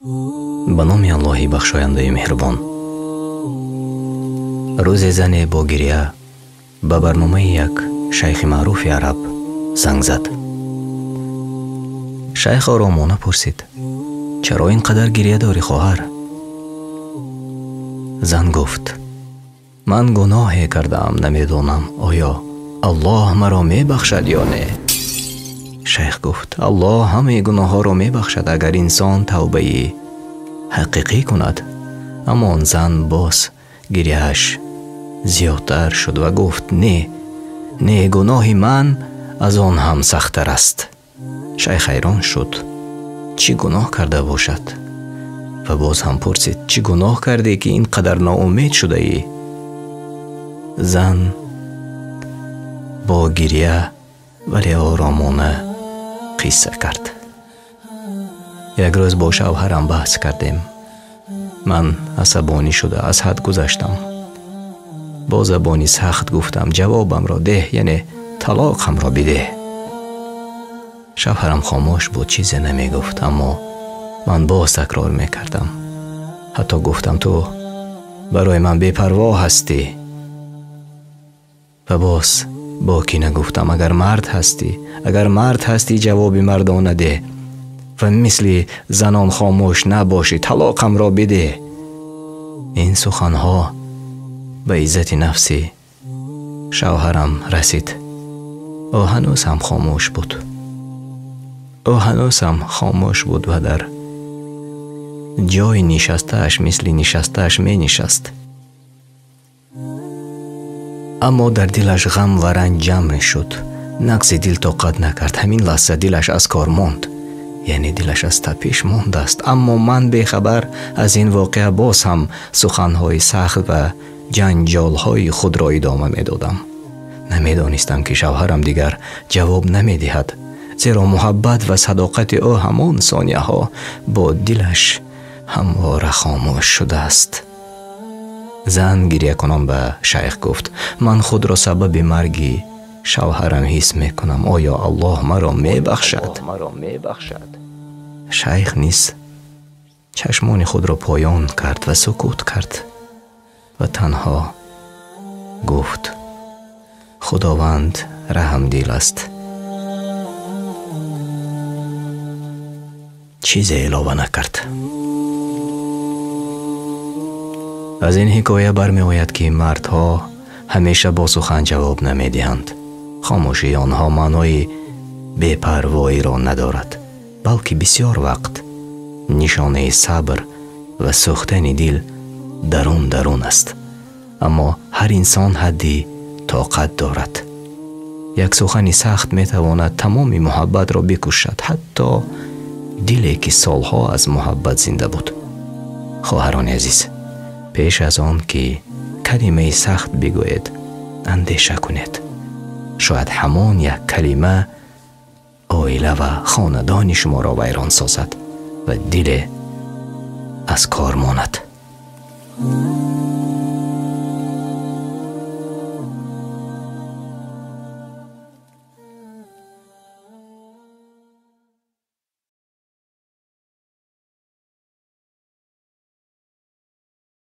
Ба номи Аллоҳи бахшояндаи меҳрубон. Рӯзе зане бо гиря ба барномаи як шайхи маъруфи араб занг зад. Шайх оромона пурсид: чаро ин қадар гиря дорӣ, хоҳар? Зан гуфт: ман гуноҳе кардаам, намедонам оё Аллоҳ маро мебахшад ё не. Шайх гуфт: Аллоҳ ҳамаи гуноҳҳоро мебахшад агар инсон тавбаи ҳақиқӣ кунад. Аммо он зан боз гиряаш зиёдтар шуд ва гуфт: не, не, гуноҳи ман аз он ҳам сахттар аст. Шайх ҳайрон шуд, чӣ гуноҳ карда бошад? Ва боз ҳам пурсид: чӣ гуноҳ кардӣ ки ин қадар ноумед шудаӣ? Зан бо гиря вале оромона қисса кард. Як рӯз бо шавҳарам баҳс кардем. Ман асабонӣ шуда аз ҳад гузаштам. Бо забони сахт гуфтам: ҷавобамро деҳ, яъне талоқамро бидеҳ. Шавҳарам хомӯш буд, чизе намегуфт, аммо ман боз такрор мекардам. Ҳатто гуфтам: ту барои ман бепарво ҳастӣ. Ва боз бо кина гуфтам: агар мард ҳастӣ, агар мард ҳастӣ, ҷавоби мардона деҳ ва мисли занон хомӯш набошӣ, талоқамро бидеҳ. Ин суханҳо ба иззати нафси шавҳарам расид. Ӯ ҳанӯз ҳам хомӯш буд. Ӯ ҳанӯз ҳам хомӯш буд ва дар ҷои нишастааш мисли нишастааш менишаст. Аммо дар дилаш ғам ва ранҷ ҷамъ шуд. Нақси дил тоқат накард. Ҳамин лаҳза дилаш аз кор монд, яъне дилаш аз тапиш мондааст. Аммо ман бехабар аз ин воқеа боз ҳам суханҳои сахт ва ҷанҷолҳои худро идома медодам. Намедонистам ки шавҳарам дигар ҷавоб намедиҳад, зеро муҳаббат ва садоқати ӯ ҳамон сонияҳо бо дилаш ҳамвора хомӯш шудааст. Зан гирякунон ба шайх гуфт: ман худро сабаби марги шавҳарам ҳис мекунам, оё Аллоҳ маро мебахшад? Шайх низ чашмони худро поён кард ва сукут кард ва танҳо гуфт: Худованд раҳмдил аст. Чизе илова накард. Аз ин ҳикоя бармеояд ки мардҳо ҳамеша бо сухан ҷавоб намедиҳанд. Хомӯшии онҳо маънои бепарвоиро надорад, балки бисёр вақт нишонаи сабр ва сӯхтани дил дарун дарун аст. Аммо ҳар инсон ҳадди тоқат дорад. Як сухани сахт метавонад тамоми муҳаббатро бикушад, ҳатто диле ки солҳо аз муҳаббат зинда буд. Хоҳарони азиз, пеш аз он ки калимаи сахт бигӯед, андеша кунед. Шояд ҳамон як калима оила ва хонадони шуморо вайрон созад ва диле аз кор монад.